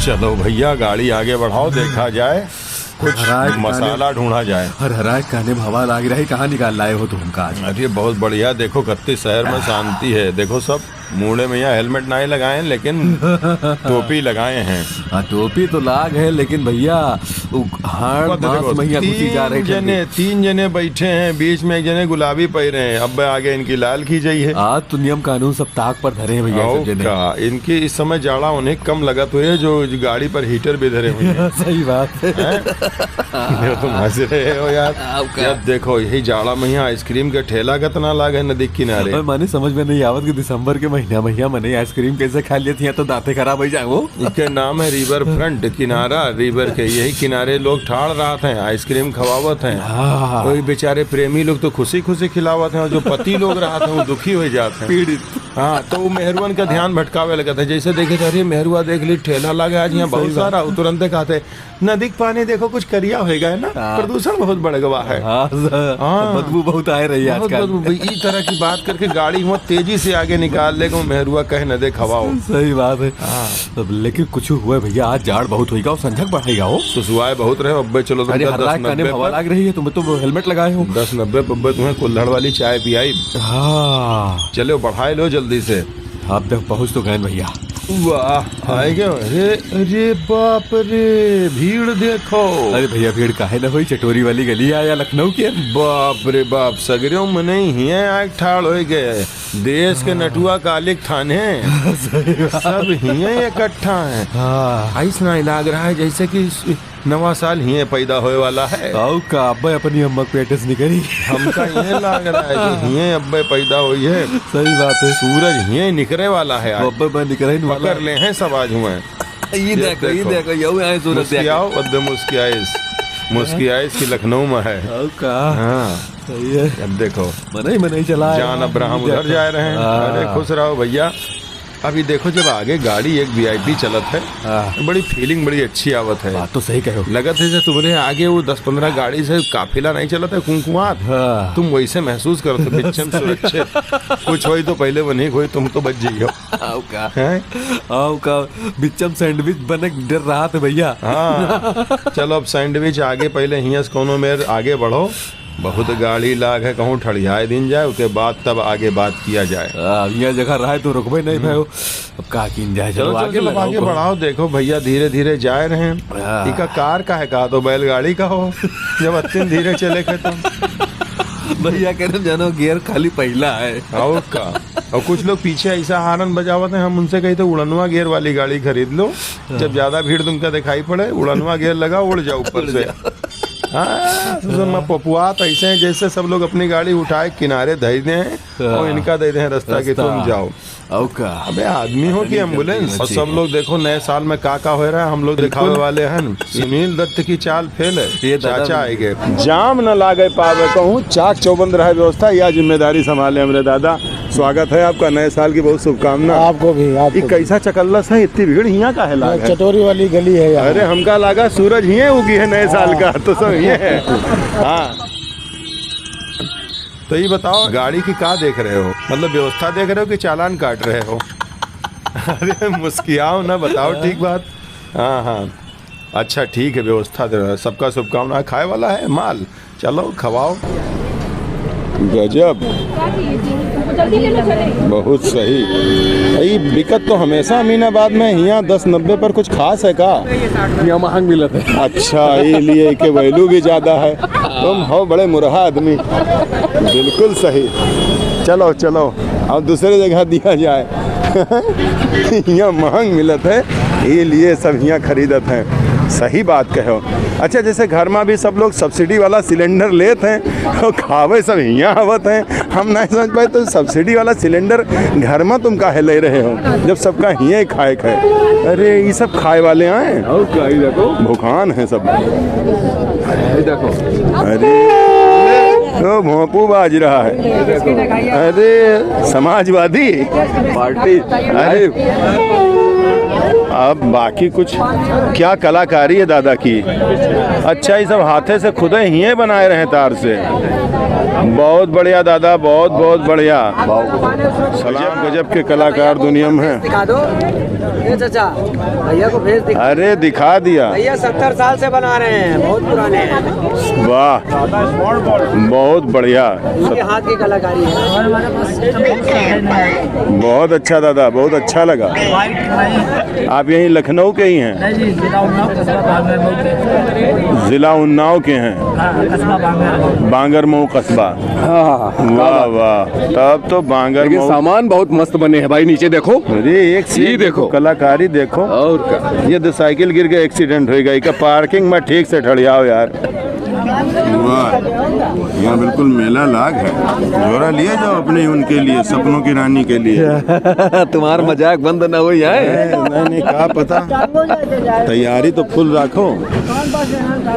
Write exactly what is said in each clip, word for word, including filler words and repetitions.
चलो भैया, गाड़ी आगे बढ़ाओ, देखा जाए, कुछ हराए काने, मसाला ढूंढा जाए। हर हराए काने में हवा लाग रही, कहाँ निकाल लाए हो तुम हमका आज? अरे बहुत बढ़िया, देखो कत्ती शहर में शांति है। देखो सब मूड़े में यहाँ हेलमेट नहीं लगाए हैं, लेकिन टोपी लगाए हैं। हाँ, टोपी तो लाग है, लेकिन भैया, वो हाड़ वो तो मांस देखो, में यहाँ घुसी जा रही तीन ठंडी। जने, तीन जने बैठे हैं, बीच में एक जने गुलाबी पहिरे हैं, अब आगे इनकी लाल की जाई है। आज तो नियम कानून सब ताक पर धरे हैं भैया, और सब जने। का, इनकी इस समय जाड़ा उन्हें कम लगत हुई है, जो गाड़ी पर हीटर भी धरे हुए हैं। सही बात है। हैं? ये तुम हंस रहे हो यार। अब का? यार देखो, यही जाड़ा में यहाँ आइसक्रीम के ठेला कितना लाग है नदी किनारे। और माने समझ में नहीं आवत कि दिसंबर के महीना में यहाँ मने आइसक्रीम कैसे खा लेती है, तो दांते खराब हो जाए वो। इनके नाम है रिवर फ्रंट, किनारा रिवर के, यही किनारे लोग ठाड़ रहत हैं, आइसक्रीम खवावत हैं। हाँ। कोई बेचारे प्रेमी लोग तो खुशी खुशी खिलावत हैं, और जो पति लोग रहत हैं वो दुखी हो जाते हैं। पीड़ित। हाँ, तो वो मेहरुअन का ध्यान भटकावे लगत है। जैसे देखे तो, "अरे मेहरुआ देख ली, ठेला लागे आज यहाँ सही बहुत बात। सारा।" वो तुरंते कहते, "नदी के पानी देखो, कुछ करिया होएगा है ना, हाँ। प्रदूषण बहुत बढ़ गवा है।" हाँ, हाँ। बदबू बहुत आए रही बहुत आजकल। बदबू, ई तरह की बात करके गाड़ी हुआ तेजी से आगे निकाल लेगा, वो मेहरुआ कहे न दे खवाओ। सही बात है। हाँ। अब लेकिन कुछ हुआ भैया, आज जाड़ बहुत होइगा और संझक बढ़ाइगा हो। सुसुआए बहुत रहे, अब्बे चलो अरे तुमका हर रात दस नब्बे काने में हवा पर। लाग रही है, तुम तो हेलमेट लगाए हो। दस नब्बे पर अब्बे तुम्हें कुल्हड़ वाली चाय पियाई। हाँ। चलो बढ़ाए लो जल्दी से। आप तक पहुँच तो गए भैया। वाह, आए गए। अरे, अरे बाप रे, भीड़ देखो। अरे भैया, भीड़ काहे न होई, चटोरी वाली गली है या लखनऊ के? बाप रे बाप, सगरेओ मनई हियाँ आके ठाड़ होई गए। देश के हाँ। नटुआ कालिक थाने सही बात। सब हियाँ इकट्ठा हैं। हाँ। ऐस ना लाग रहा है जैसे कि नवा साल हिये पैदा होए वाला है। आउ का, अब्बे अपनी अम्मा के पेट से निकरी। हमका ये लाग रहा है कि हिये अब्बे पैदा होई है। सही बात है। सूरज हिये निकरे वाला है आज। अब्बे मैं निकरे ही वाला। पकड़ ले हैं सब आज हुए। ये ये देखो, ये देखो। देखो, यहू आए सूरज देखो। मुस्कियाओ, अब मुस्कियाइस। मुस्कियाइस कि लखनऊ में है। आउ का। हाँ। सही है। अब देखो। मनई, मनई चला है। जान अब्राहम ये उधर देखो। जा रहे हैं। हाँ। अरे खुश रहो भैया। अभी देखो, जब आगे गाड़ी एक वीआईपी चलत है, हाँ। बड़ी फीलिंग बड़ी अच्छी आवत है। बात तो सही कहो। लगत है जैसे तुम्हरे आगे वो दस पन्द्रह गाड़ी से काफिला नहीं चलत है, कुंकुआत। हाँ। तुम वैसे महसूस करत हो, बिच्चम सुरक्षित। कुछ होई तो पहले वही होई, तुम तो बच जाइयो। आउ का? हैं? आउ का? बिच्चम सैंडविच बने के डर रहा था भैया। हाँ। चलो, अब सैंडविच आगे, पहले हियाँ से कोनो मेर आगे बढ़ो। बहुत गाड़ी लाग है, कहूँ ठड़ियाए दिन जाए, उसके बाद तब आगे बात किया जाए। हाँ, अब यह जगह रहे तो रुकबे नहीं हम्म। भाई। अब का कीन जाए, चलो, चलो, आगे चलो, लगाओ, आगे बढ़ाओ। देखो भैया, धीरे धीरे जाए रहे हैं। हाँ। इका कार का है, कहा तो बैलगाड़ी का हो, जब अतिन धीरे चले के तो। भैया कह रहे, जानो, गियर खाली पहला है। और का? और कुछ लोग पीछे ऐसा हारन बजावत हैं, हम उनसे कही तो उड़नवा गियर वाली गाड़ी खरीद लो, हाँ। जब ज्यादा भीड़ तुमका दिखाई पड़े, उड़नवा गियर लगा, उड़ जाओ ऊपर उड़ से। जाओ। हाँ, तो सब हाँ। पपुआत ऐसे हैं, जैसे सब लोग अपनी गाड़ी उठाए किनारे धई दें हाँ। और इनका दे दें रास्ता कि तुम रास्ता। जाओ। और का? अबे आदमी हो कि एम्बुलेंस? और सब लोग देखो नए साल में का का हो रहा है, हम लोग बिल्कुल। दिखावे वाले हैं। सुनील दत्त की चाल फेल है। ये दादा चाचा आए गए। जाम न लागे पावे कहूँ, चाक चौबंद रहे व्यवस्था, या जिम्मेदारी संभाले हमरे दादा। स्वागत है आपका, नए साल की बहुत शुभकामना। आपको भी, आपको ये भी। कैसा चकल्लस है, इतनी भीड़ हियाँ का है लाग है? चटोरी वाली गली है यहाँ। अरे हमका लागा सूरज हिये उगी है नए साल का, तो सब हिये है। हाँ। तो ये बताओ, गाड़ी की का देख रहे हो? मतलब व्यवस्था देख रहे हो कि चालान काट रहे हो? अरे मुस्कियाओ ना, बताओ ठीक बात। हाँ, हाँ। अच्छा ठीक है, व्यवस्था दे रहा है। सबका शुभकामना। खाए वाला है माल। चलो खवाओ। गजब। बहुत सही। ई बिकत तो हमेशा अमीनाबाद में, हियाँ दस नब्बे पर कुछ खास है का? यहाँ महंग मिलत है। अच्छा, ये लिए के value भी ज्यादा है। तुम हो बड़े मुरहा आदमी। बिल्कुल सही। चलो, चलो, अब दूसरे जगह दिया जाए। हियाँ महंग मिलत है, ये लिए सब हियाँ खरीदत हैं। सही बात कहो। अच्छा, जैसे घर में भी सब लोग subsidy वाला सिलेंडर लेत हैं और खावे सब हियाँ आवत हैं, हम नहीं समझ पाए, तो subsidy वाला सिलेंडर घर में तुम काहे ले रहे हो, जब सबका हियाँ ही खाए खाए? अरे, ये सब खाए वाले आए, और क्या, ये देखो। भुखान है सब। ये देखो। अरे, तो भोंपू बाज रहा है। अरे, समाजवादी पार्टी। अरे, अब बाकी कुछ क्या कलाकारी है दादा की। अच्छा, ये सब हाथे से खुदे हिये बनाए रहे तार से। बहुत बढ़िया दादा, बहुत, बहुत बढ़िया। सलाम, गजब के कलाकार दुनिया में हैं। ये चाचा, भैया को भेज दिखा। अरे, दिखा दिया। भैया सत्तर साल से बना रहे हैं, बहुत पुराने हैं। वाह, बहुत बढ़िया। उनके हाथ की कलाकारी है। बहुत अच्छा दादा, बहुत अच्छा लगा। आप यहीं लखनऊ के ही हैं? नहीं जी, जिला उन्नाव, कस्बा बांगरमऊ के। जिला उन्नाव के हैं। हाँ, कस्बा बांगरमऊ। बांगरमऊ कस्बा। हाँ, हाँ, हाँ। वाह, वाह। तब तो बांगर लेकिन मऊ सामान बहुत मस्त बने हैं भाई, नीचे देखो। अरे, एक से ये एक देखो। कलाकारी देखो। और का? ये दो साइकिल गिर के एक्सीडेंट होइगा, इका पार्किंग में ठीक से ठड़ियाओ यार। वाह, यहाँ बिल्कुल मेला लाग है। झोरा लिए जाओ अपने, उनके लिए, सपनों की रानी के लिए। तुम्हार मजाक बंद ना होई है। ए, नहीं, नहीं, का पता। तैयारी तो फुल रखो।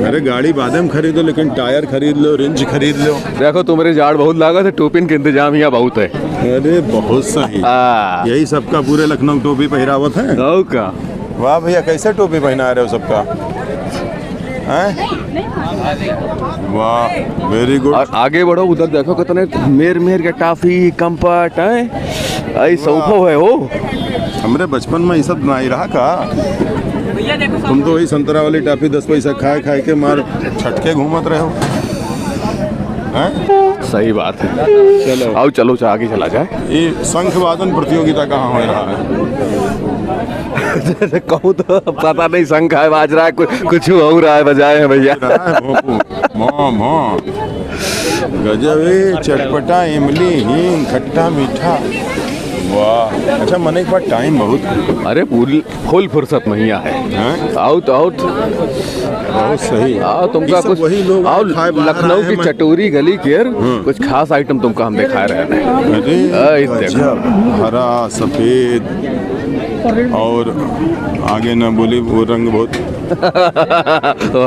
अरे, गाड़ी बादे में खरीदो, लेकिन टायर खरीद लो, रिंच खरीद लो। देखो, तुम्हरे जाड़ बहुत लागत है, टोपिन के इंतजाम यहाँ बहुत है। अरे, बहुत सही। हाँ। यही सबका पूरे लखनऊ टोपी पहिरावत है। और का? वाह भैया, कैसे टोपी पहना रहे हो सबका? हैं? वाह, very good। और आगे बढ़ो, उधर देखो कितने मेर मेर के टॉफी, कम्पट, हैं? आई हाँ। सौंफो है हो। हमरे बचपन में ये सब नाई रहा का? तुम तो वही संतरा वाली टॉफी दस पैसा खाए खाए के मार छटके घूमत रहे हो। हैं? सही बात है। चलो। आओ, चलो, चा-, आगे चला जाए। ये शंख वादन प्रतियोगिता कहाँ हो रहा है? कहूँ तो पता नहीं, शंख है, बाज रहा है, कुछ, कुछ हो रहा है, बजाए हैं भैया। रहा है भोंपू। भों, भों। गजब है, चटपटा, इमली, हींग, खट्टा, मीठा। वाह। अच्छा, मने एक बार टाइम बहुत। अरे, पूरी फुल फुर्सत महिया है। हैं? Out, out. बहुत सही। आ, तुमका ये सब कुछ, वही लोग आओ, खाए बाहर लखनऊ आए की हैं। चटोरी गली के, हम्म। कुछ खास आइटम तुमका हम दिखा रहे हैं। अरे, आ, इस देखो। गजब। हरा, सफेद और आगे ना बोली, वो रंग बहुत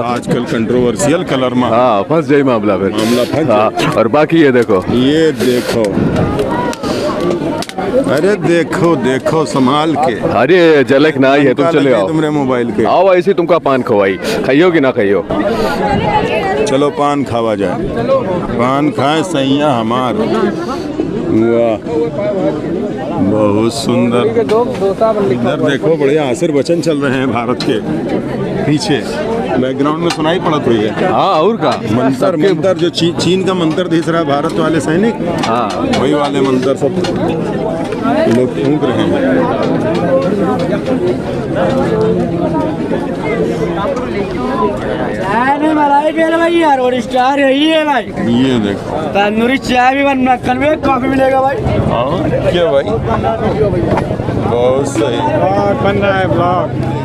आजकल कंट्रोवर्शियल कलर में। हाँ, फंस जाई मामला फिर। मामला फंस हाँ, जाई। और बाकी ये देखो। ये देखो। अरे देखो, देखो, संभाल के। अरे, जलक ना आई है, तुम चले आओ। तुमरे मोबाइल के। आओ, ऐसे तुमका पान खवाई, खाइयो कि ना खाइयो? चलो, पान खावा जाए, पान खाए सैया हमार। वाह, बहुत सुंदर। इधर देखो, बढ़िया आशीर्वचन चल रहे हैं भारत के पीछे। बैकग्राउंड में सुनाई पड़त हुई है। हाँ, और का? मंत्र, सबके मंत्र जो ची-, चीन का मंत्र दिस रहा है भारत वाले सैनिक, हाँ। वही वाले मंत्र सब लोग फूंक रहे हैं। चाय नहीं मलाई बेल भाई यार, और स्टार यही है भाई। ये देखो। तंदूरी चाय भी बन, कल भी कॉफी मिलेगा भाई। और क्या भाई? बहुत सही। ब्लॉग बन रहा है, ब्लॉग।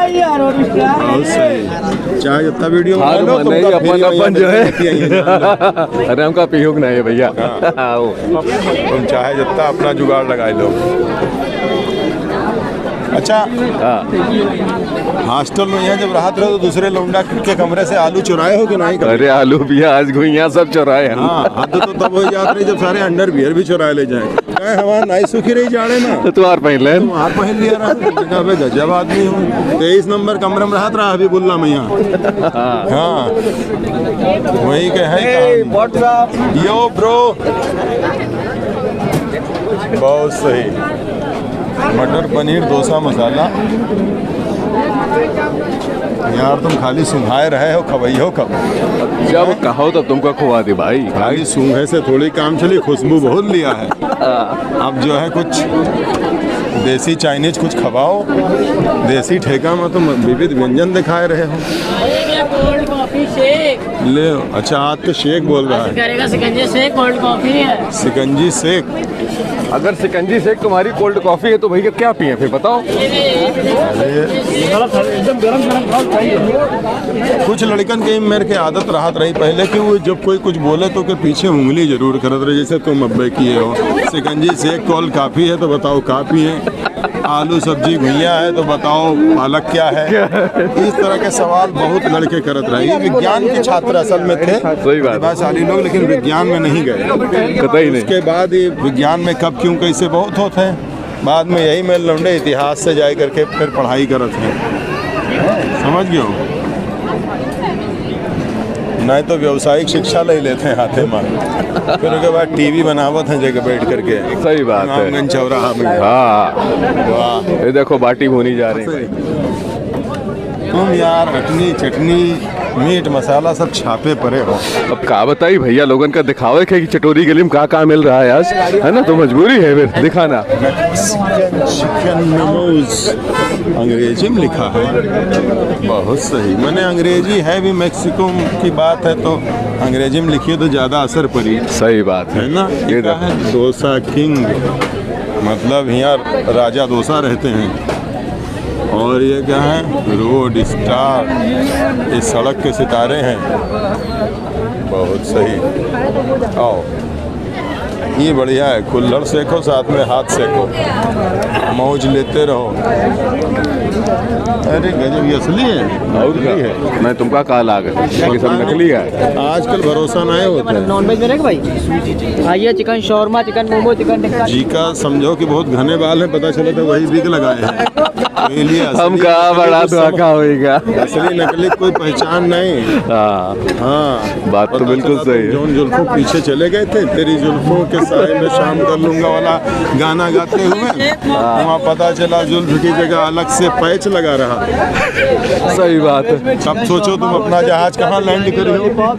बहुत सही। चाहे जितना वीडियो बना लो, तुमका अपन, free अपन में जो है। अरे, हमका पीहू के नहीं है भैया। हाँ। आओ। तुम चाहे जितना अपना जुगाड़ लगा लो। अच्छा, हाँ। हॉस्टल में यहाँ जब रहत रहे तो दूसरे लौंडा के कमरे से आलू चुराए हो कि नहीं कभी? अरे, आलू भैया, आज घुइया सब चुराए हैं। हाँ, हद तो तब हो जात रही जब सारे अंडरवियर भी चुराए ले जाए। काहे हवा नाई सूखी रही जाड़े में। तो तुम्हार पहन लेन। तुम्हार पहन लिया रहा। अबे गजब आदमी हो। तेईस नंबर कमरे में रहत रहा हबीबुल्ला मियाँ। हाँ। वही के है कहानी। Yo bro। बहुत सही। मटर पनीर डोसा मसाला। यार, तुम खाली सुंघाए रहे हो, खवई हो कब? जब कहो तब तुमको खुआ दे भाई। खाली सूंघे से थोड़ी काम चली, खुशबू बहुत लिया है। अब जो है कुछ देसी चाइनीज कुछ खवाओ, देसी ठेका में तुम विविध व्यंजन दिखाए रहे हो। Cold coffee shake. ले, अच्छा, आज तो शेक बोल रहा है। करेगा सिकंजी शेक, कोल्ड कॉफी है। सिकंजी शेक। अगर सिकंजी शेक तुम्हारी कोल्ड कॉफी है तो भैया क्या पिए फिर बताओ? कुछ लड़कन के मेरे के आदत रहत रही पहले कि वो जब कोई कुछ बोले तो के पीछे उंगली जरूर करत रहे, जैसे तुम अब्बे किए हो। सिकंजी शेक कोल्ड कॉफी है तो बताओ का पिए? आलू सब्जी घुइया है तो बताओ पालक क्या है? इस तरह के सवाल बहुत लड़के करत रहे। ये विज्ञान के छात्र असल में थे, सही बात। प्रतिभाशाली लोग, लेकिन विज्ञान में नहीं गए। कतई नहीं। उसके बाद ये विज्ञान में कब क्यों कैसे बहुत होते हैं। बाद में यही में लौंडे इतिहास से जाए करके फिर पढ़ाई करत हैं, समझ गयो? नहीं तो व्यावसायिक शिक्षा ले लेते हैं हाथे में, फिर उसके बाद टीवी बनावत हैं जगह बैठ करके। सही बात है। इमामगंज चौराहा में। हाँ। वाह। ये देखो, बाटी भूनी जा रही है। तुम यार, हटनी चटनी, मीट मसाला सब छापे पड़े हो। अब का बताई भैया, लोगन का दिखावे के कि चटोरी गली में का का मिल रहा है आज, है ना? तो मजबूरी है फिर दिखाना। मैक्सिकन चिकन मोमोज, अंग्रेजी में लिखा है। बहुत सही, मैंने, अंग्रेजी है भी, मैक्सिको की बात है तो अंग्रेजी में लिखिए तो ज्यादा असर पड़ी। सही बात है। है ना? ये क्या देखो। है, डोसा किंग, मतलब यहाँ राजा डोसा रहते हैं। और ये क्या है? रोड स्टार, ये सड़क के सितारे हैं। बहुत सही। आओ, ये बढ़िया है, कुल्हड़ सेको, साथ में हाथ सेको, मौज लेते रहो। अरे गजब, ये असली है। और क्या? असली है। मैं तुमका कहा लाग कि सब नकली है। आजकल भरोसा नहीं होता है। नॉनवेज में रहेगा भाई? आइए, चिकन शॉर्मा, चिकन मोमो, चिकन टिक्का। जी का समझो कि बहुत घने बाल हैं, पता चले तो वही विग लगाए हैं। ये लिए हम असली कहाँ नकली बड़ा कुछ समझ, धोखा होएगा। असली नकली कोई पहचान नहीं। हाँ। हाँ। बात तो पता बिल्कुल चला सही तुम है। जौन जुल्फों पीछे चले गए थे, तेरी जुल्फों के साए में शाम कर लूंगा वाला गाना गाते हुए। हाँ। वहाँ पता चला जुल्फ की जगह अलग से पैच लगा रहा। सही बात है। अब सोचो तुम अपना जहाज कहाँ लैंड करी हो।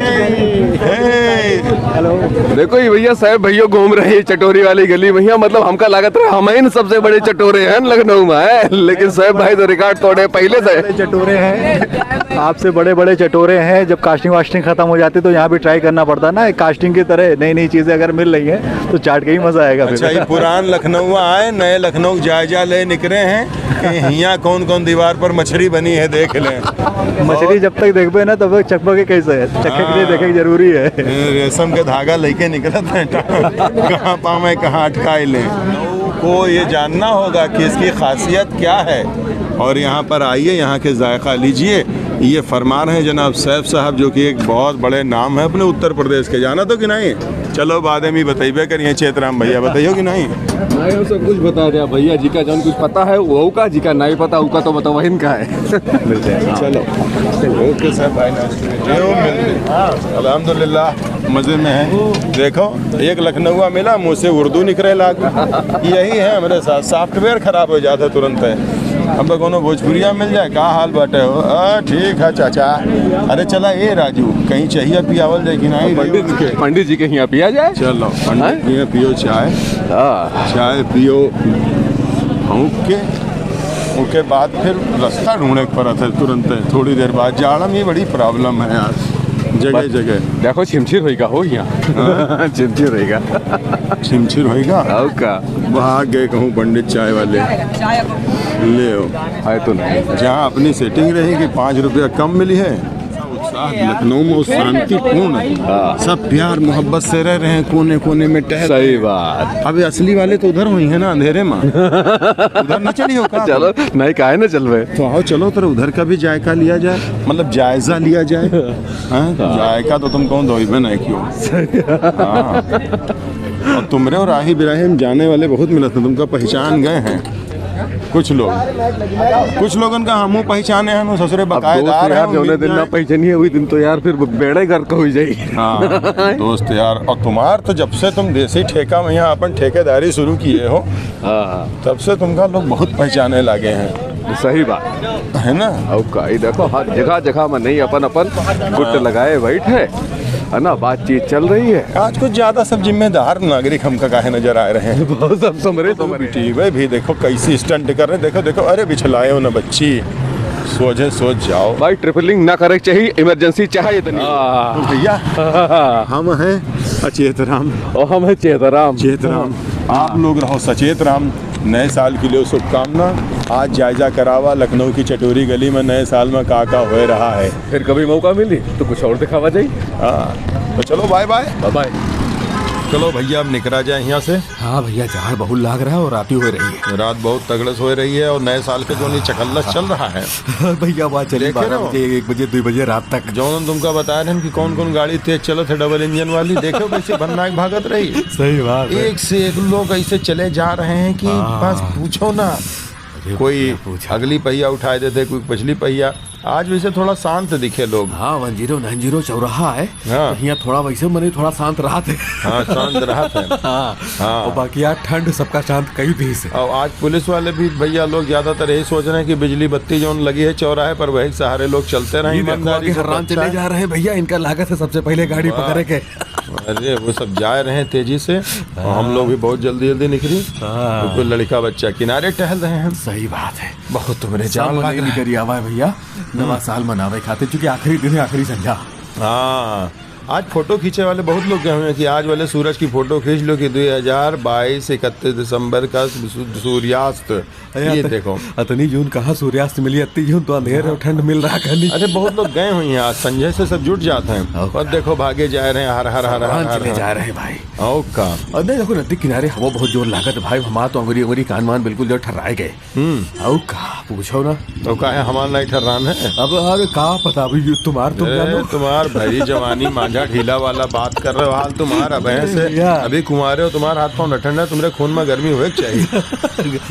हे। देखो ये भैया, साहब भैया घूम रहे हैं चटोरी वाली गली में, मतलब हमका लागत रहा हम ही सबसे बड़े चटोरे हैं लखनऊ में, हैं? लेकिन साहब भाई तो रिकॉर्ड तोड़े पहले से। बड़े चटोरे हैं, आपसे बड़े बड़े चटोरे हैं। जब कास्टिंग वास्टिंग खत्म हो जाती तो यहाँ भी ट्राई करना पड़ता ना, एक कास्टिंग की तरह नई नई चीजें अगर मिल रही हैं तो चाट के ही मजा आएगा फिर। अच्छा, ये पुरान लखनऊ आए, नए लखनऊ जायजा ले निकले हैं कि हियाँ कौन कौन दीवार पर मछली बनी है, देख लें। मछली जब तक देखबे ना, तब तक चकबके कैसे है, चकबके हाँ। देखे के जरूरी है। ये रेशम के धागा लेके निकलत हैं, कहाँ पावे, कहाँ अटकाए ले। को ये जानना होगा कि इसकी खासियत क्या है और यहाँ पर आइए, यहाँ के जायका लीजिए। ये फरमान है जनाब सैफ साहब, जो कि एक बहुत बड़े नाम है अपने उत्तर प्रदेश के, जाना तो कि नहीं? चलो, बाद में ही बतइबे करिए, चेतराम भैया, बताइयो कि नहीं? नहीं, वो सब कुछ बता दिया भैया जी का, जौन कुछ पता है वो का, जी का नहीं पता, उका तो बताओ, वही का है। मिलते हैं। चलो, okay sir, bye, nice to meet you. मिलते हैं। हाँ, अल्हम्दुलिल्लाह, मजे में हैं। देखो, एक लखनऊआ मिला, मुँह से उर्दू निकरे लाग। यही है हमरे साथ, सॉफ्टवेयर खराब हो जाता है तुरंत है। हम तो कोनो भोजपुरिया मिल जाए, का हाल बाटे हो? आ, ठीक है चाचा। अरे चला ए राजू, कहीं चाहिए पियावल जाए कि नहीं? पंडित जी के, पंडित जी के यहाँ पिया जाए। चलो, पंडित हाँ? जी के यहाँ पियो चाय। हाँ। चाय पियो, फूंक के, ओके बाद फिर रास्ता ढूंढे के पड़त है तुरंत। थोड़ी देर बाद जाड़ा में बड़ी प्रॉब्लम है यार, जगह बस जगह। देखो छिमछिर होइगा हो यहाँ। हाँ? छिमछिर होइगा। छिमछिर होइगा? और का? वहाँ गए कहूँ पंडित चाय वाले। ले आओ। है तो नहीं। जहाँ अपनी सेटिंग रही कि पाँच रुपया कम मिली है, उत्साह लखनऊ में शांतिपूर्ण है। हाँ। सब प्यार मोहब्बत से रह रहे हैं, कोने कोने में टहल रहे हैं। सही बात। अबे असली वाले तो उधर हुई है ना, अंधेरे में। उधर न चलियो का? चलो, नहीं, काहे न चलबे? तो आओ, चलो, तो उधर का भी जायका लिया जाए, मतलब जायजा लिया जाए। हाँ? हाँ। जायका तो तुम कौन धोइबे नहीं क्यों? हाँ। और तुमरे और राही बिराही में जाने वाले बहुत मिलत हैं, तुमका पहचान गए हैं। कुछ लोग, कुछ लोगन का हमहू पहचाने हैं, ससुरे अब दोस्त बकायेदार हैं, यार, जौने उम्मीद दिन ना है। पहचानिए, वही दिन तो यार फिर बेड़े गर्क हो जाई। हाँ, दोस्त यार, और तुम्हार तो जब से तुम देसी ठेका में यहाँ अपन ठेकेदारी शुरू किए हो, हाँ, हाँ। तब से तुमका लोग बहुत पहचाने लागे हैं। सही बात। है ना? और का, ये देखो, हर जगह, जगह में नहीं, अपन, अपन गुट हाँ। लगाए बैठ है। है ना, बातचीत चल रही है। आज कुछ ज्यादा सब जिम्मेदार नागरिक हमका काहे नजर आ रहे हैं। बहुत सब समरे तो समरे। टीवी भी देखो कैसी स्टंट कर रहे हैं। देखो, देखो, अरे बिछलाए हो ना बच्ची, सोझे सोच जाओ। भाई, ट्रिपलिंग ना करे के चाहिए, इमरजेंसी चाहे इतनी। हाँ। तो भैया, हम हैं अचेत राम। और हम हैं चेतराम। चेतराम। आप लोग रहो सचेत राम। नए साल के लिए शुभकामना। आज जायजा करावा लखनऊ की चटोरी गली में नए साल में का का हो रहा है। फिर कभी मौका मिली तो कुछ और दिखावा जाई। हाँ, तो चलो, बाय बाय। Bye bye. चलो भैया, अब निकरा जाए यहाँ से। हाँ भैया, जाड़ बहुत लाग रहा है और राती हो रही है। रात बहुत तगड़े से हो रही है और नए साल के जो नहीं चकल्लस चल रहा है। भैया, वहाँ चली देखे बारह ना? बजे, एक बजे, दो बजे रात तक। जौन तुमका बताए रहन कि कौन कौन गाड़ी तेज चलत है, डबल इंजन वाली, देखो कैसे भन्ना के भागत रही। सही बात है। एक से एक लोग ऐसे चले जा रहे हैं कि हाँ। बस पूछो ना। ये कोई भैया पूछा। अगली पहिया उठाए देते, कोई पछली पहिया। आज वैसे थोड़ा शांत दिखे लोग। हाँ, वन ज़ीरो नाइन ज़ीरो चौराहा है। हाँ। तो हियाँ थोड़ा वैसे मने थोड़ा शांत रहत है। हाँ, शांत रहत है। हाँ। हाँ। और बाकी यार ठंड सबका शांत कई दिहिस है। और आज पुलिस वाले भी भैया लोग ज्यादातर यही सोच रहे हैं कि बिजली बत्ती जौन लगी है चौराहे पर वही सहारे लोग चलते रहे ये देखो, ईमानदारी आगे से हर्रान चलता चले है। जा रहे हैं भैया, इनका लागत है सबसे पहले गाड़ी वाह। पकड़े के। अरे वो सब जा रहे हैं तेजी से और हम हाँ। लोग भी बहुत जल्दी जल्दी निकली। हाँ। तो कोई लड़का बच्चा किनारे टहल रहे हैं। सही बात है। बहुत तुमरे सब जान मने लाग रहा है। निकरी आवा है भैया, नवा हम्म। साल मनावे खातिर, चूंकि आखिरी दिन है, आखिरी संझा। हाँ, आज फोटो खींचे वाले बहुत लोग गए हुए हैं कि आज वाले सूरज की फोटो खींच लो कि दो हज़ार बाईस इकतीस दिसंबर का सू-, सूर्यास्त। अरे, ये अत-, देखो। अतनी जून कहाँ सूर्यास्त मिली, अतनी जून तो अंधेर हाँ। और ठंड मिल रहा खाली। अरे, बहुत लोग गए हुए हैं आज, संझे से सब जुट जाते हैं। और और का? देखो, भागे जा रहे हैं, हर, हर, हर, हर, हर, चले हर। जा रहे हैं भाई। और का? और नहीं, देखो, नदी किनारे हवा बहुत जोर लागत भाई, हमार तो अंगुरी, अंगुरी, कान वान बिल्कुल जो ठर्राए गए। हम्म। और का, पूछो ना। तो का है, हमार नहीं ठर्रान है? अब अरे का पता, अभी यू-, तुम्हार तुम ए, जानो। तुम्हार भरी जवानी मांझा ढीला वाला बात कर रहे हो, हाल तुम्हार अब है से। भैया। अभी कुंवारे हो, तुम्हार हाथ पाँव न ठंडा, तुम्हारे खून में गर्मी होए के चाहिए।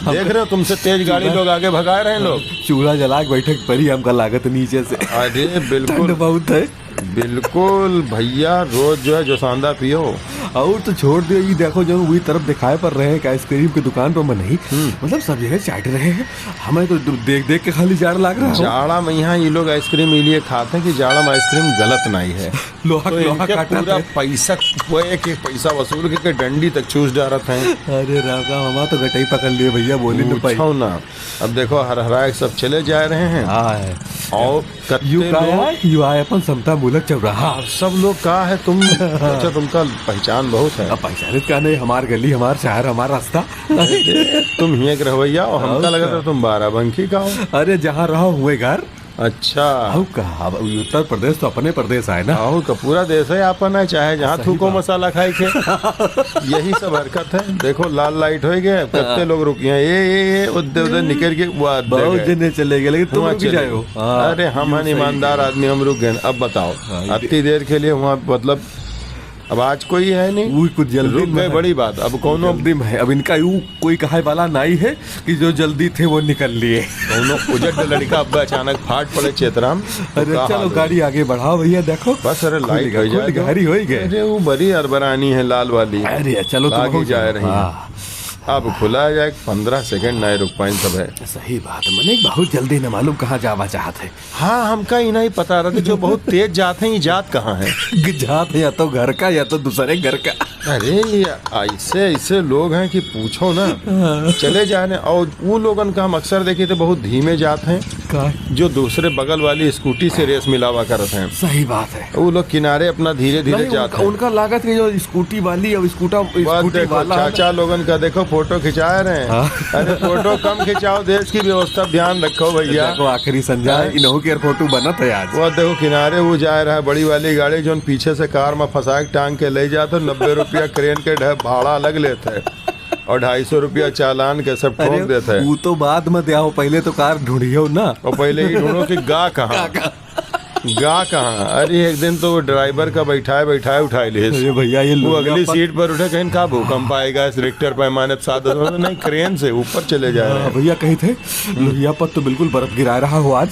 हम देख रहे हो, तुमसे तेज गाड़ी चूल्हा लोग आगे भगा रहे हैं लोग। चूल्हा जला के बैठे के परी हमका लागत नीचे से। अरे बिल्कुल। ठंड बहुत है। बिल्कुल भैया, रोज जो है जोसांदा पियो। और तो छोड़ दियो, ये देखो जो वही तरफ दिखाए पड़ रहे हैं कि आइसक्रीम की दुकान पर मनई, हम्म। मतलब सब जगह चाट रहे हैं। हमें तो दु-, देख देख के खाली जाड़ लाग रहा है। जाड़ा में यहाँ ये लोग आइसक्रीम इलिए खाते हैं कि जाड़ा में आइसक्रीम गलत नहीं है। लोहा तो लोहा इनके काटा पूरा था। पैसा, वो एक एक पैसा वसूल के, के डंडी तक चूस डारत हैं। अरे राम राम, हमार तो गटई पकड़ लिए भैया, बोली न पाई। पूछो ना। अब देखो, हर हराए सब चले जा रहे हैं। हाँ है। और यू कत्ते का लोग है? यू आए अपन समता मूलक चौराहा। अब सब लोग का है तुम? अच्छा, तुमका पहचान बहुत है। अब पहचानित का नहीं, हमार गली, हमार शहर, हमार रास्ता। तुम हियां के रहवैया और हमका और लगत का? है तुम बाराबंकी का हो। अरे, जहाँ रहो हुए घर। अच्छा। अउ का, अब उत्तर प्रदेश तो अपने प्रदेश आए ना। अउ का, पूरा देश है अपन है, चाहे जहाँ सही थूको बात। मसाला खाए के। यही सब हरकत है। देखो, लाल लाइट हो गए, अब कत्ते हाँ। लोग रुकी हैं, ये, ये, ये, उद्दे, उद्दे निकल के, वो आधे बहुत गए। जने चले गए, लेकिन तुम वहाँ रुक चले जाए हो। गए। हाँ, अरे, हम यूं हैं सही ईमानदार है। आदमी, हम रुक गए। अब बताओ, हाँ, ये अत्ती देर के लिए वहाँ, मतलब, अब आज कोई है नहीं, वो कुछ जल्दी रुक में गए, है। बड़ी बात। अब कौनो जल्दी में है, अब इनका यू कोई कहे वाला नहीं है कि जो जल्दी थे वो निकल लिए। कौनो उजट लड़का अब अचानक फाट पड़े चेतराम, तो अरे का चलो, हाल होई? गाड़ी आगे बढ़ाओ भैया, देखो। बस, अरे, लाइट खुलेगा, हो जाए खुलेगा, तो। हरी होई गए। अरे, वो बड़ी अरबरानी है, लाल वाली। अरे, चलो, तुम लागी हो जाए जाओ। रही है। हाँ। अब खुला जाए, पन्द्रह सेकंड नहीं रुक पाइन सब है। सही बात है, मने बहुत जल्दी न मालूम कहाँ जावा चाहत है। हाँ, हमका ही नहीं पता रहा, जो बहुत तेज जात हैं, ये जात कहाँ है? जात है या तो घर का, या तो दूसरे घर का। अरे, ये ऐसे, ऐसे लोग हैं कि पूछो ना। हाँ। चले जाने, और वो लोगन का हम अक्सर देखे थे, बहुत धीमे जात हैं, का? जो दूसरे बगल वाली स्कूटी से रेस मिलावा करत हैं। सही बात है। वो लोग किनारे अपना धीरे, धीरे नहीं, जात उनका, हैं। उनका लागत कि जो स्कूटी वाली, अब स्कूटा-, वो स्कूटी देखो, वाला है ना। चाचा लोगन का देखो, फोटो खिंचाए रहे हैं। हाँ। अरे, फोटो कम खिंचाओ, देश की व्यवस्था ध्यान रखो भैया। देखो, आखिरी संझा है, हाँ। इनहू के फोटो बनत है आज। वो देखो, किनारे वो जा रहा है, बड़ी वाली गाड़ी, जोन पीछे से कार में फंसा के टांग के ले जात है, नब्बे रुपया क्रेन के ढे-, भाड़ा अलग लेत है, और ढाई सौ रुपया चालान के सब ठोक अरे, देत है। वो तो बाद में द्या हो, पहले तो कार ढूंढियो ना। और पहले ही ढूंढो कि गा कहाँ। गा कहाँ? गा कहाँ? अरे, एक दिन तो वो ड्राइवर का बैठाए, बैठाए उठाए ले। अरे भैया, ये वो लोहिया अगली पर सीट पर उठे, कहीं का भूकंप आएगा, इस रिक्टर पैमाने पे सात दशमलव, नहीं, क्रेन से ऊपर चले जा रहे हाँ, हैं। भैया कही थे, हम्म। लोहिया पर तो बिल्कुल बर्फ गिरा रहा हो आज।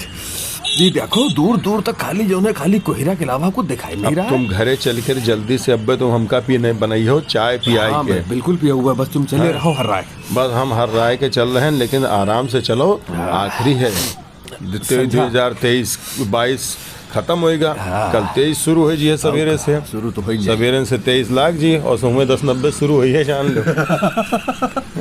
जी देखो, दूर दूर तक खाली जो है, खाली कोहरा के अलावा कुछ दिखाई नहीं अब रहा तुम है। घरे चल कर जल्दी से, अब्बे तुम हमका पी नहीं बनाई हो, चाय पियाई हाँ, के। मैं बिल्कुल पिया हुआ, बस तुम चले हाँ। रहो हर राय। बस हम हर राय के चल रहे हैं, लेकिन आराम से चलो, हाँ। आखिरी है। संझा। दो हज़ार तेईस, बाईस खत्म होएगा। हाँ। कल तेईस शुरू हो जी है सवेरे से। शुरू तो हो ही जाए। सवेरे से तेईस लाग जी और सुबह दस नब्बे शुरू हुई है, जान लो।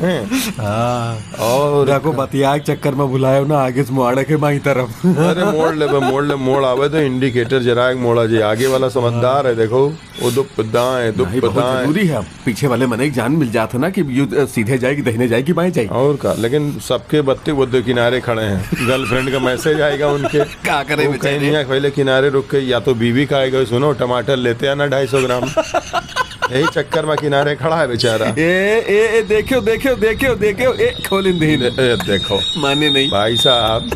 हैं? हाँ। और देखो, बतिया के चक्कर में भुलायो ना, आगे से मुआड़े के बाई तरफ। अरे मोड़ ले बे, मोड़ ले, मोड़ आवे तो इंडिकेटर जरा एक मोड़ा जी, आगे वाला समझदार है, देखो। वो दुप दाएं, दुप नहीं, बहुत दाएं। जरूरी है। अब पीछे वाले मने एक जान मिल जात है ना कि यू, अ, सीधे जाए कि दहिने जाए कि बाएं जाए। और का, लेकिन सबके बत्ती वो दो किनारे खड़े हैं। गर्लफ्रेंड का मैसेज आएगा उनके। का करे वो बेचारे? कहीं नहीं, पहले किनारे रुक के या तो बीवी का आएगा, "सुनो, टमाटर लेते आना ढाई सौ ग्राम।" यही चक्कर में किनारे खड़ा है बेचारा। ए, ए, ए, देखो, देखो, देखो, देखो, ए, खोलिन दहिन। ए, ए, देखो। माने नहीं। भाई साहब,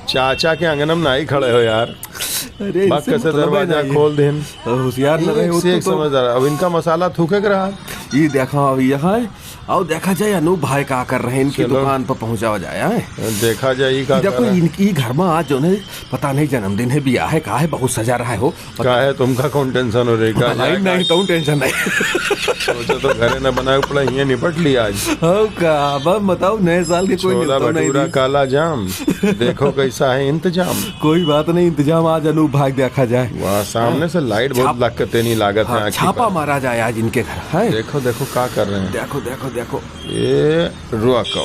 चाचा के आंगन में नहीं खड़े हो यार। अरे, बा इनसे कैसे मतलब है दरवाजा ना, ये खोल देन। होशियार न रहे, एक से एक समझदार। अब इनका मसाला थूके के रहा। ये देखा, अब यहाँ है, आओ देखा जाए अनूप भाई का कर रहे हैं, इनकी चलो। दुकान पर पहुंचावा जाए, हैं? देखा जाए, ई का देखो, कर रहे हैं? इनकी घर में आज जो है, पता नहीं जन्मदिन है, बियाह है, का है, बहुत सजा रहा है हो। पता का है, तुमका कौन टेंशन हो रही? का नहीं, जाए, नहीं, का तुम टेंशन नहीं। सोचो तो घरे न बनाए, उपड़ा हियां निपट लिया आज। हो का? अब बताओ, नए साल के कोई छोला न्योता नहीं भटूरा, दी। काला जाम, देखो कैसा है इंतजाम। कोई बात नहीं, इंतजाम आज अनूप भाई देखा जाए। वाह, सामने से लाइट बहुत छाप-, लग के तेनी लागत है हाँ, आँखी छापा पर। मारा जाए आज इनके घर, है? देखो, देखो, का कर रहे हैं। देखो, देखो, देखो। ये रुआ कौ।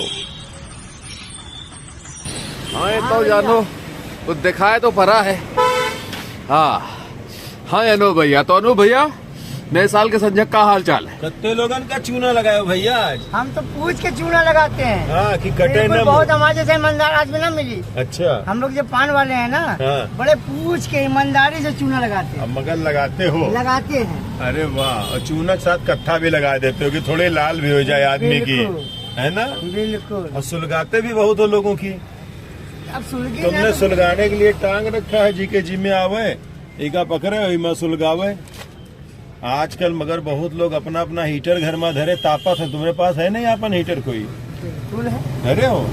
हाँ, ये तो जानो, वो दिखाए तो परा है। हाँ, हाँ, अनु भैया, तो अनु भैया, नए साल के संजय का हाल चाल है? कत्ते लोगन का चूना लगाए हो भैया आज? हम तो पूछ के चूना लगाते हैं। हाँ, कि कटे बिल्कुल, न बहुत मुँह। हमारे जैसे ईमानदार आदमी ना मिली। अच्छा। हम लोग जो पान वाले हैं ना, हाँ। बड़े पूछ के ईमानदारी से चूना लगाते हैं। अब मगर लगाते हो? लगाते हैं। अरे वाह, और चूना के साथ कत्था भी लगा देते हो कि थोड़े लाल भी हो जाए आदमी की, बिल्कुल। है ना? बिल्कुल। और सुलगाते भी बहुत हो लोगों की। अब सुलगी ना तुमने तो सुलगाने के लिए टांग रखा है, जी के जी में आवे, इका पकड़े, इमा सुलगावे। आजकल मगर बहुत लोग अपना अपना हीटर घर में धरे, तापत है। तुम्हारे पास है नहीं अपन हीटर कोई? बिल्कुल है। धरे हो?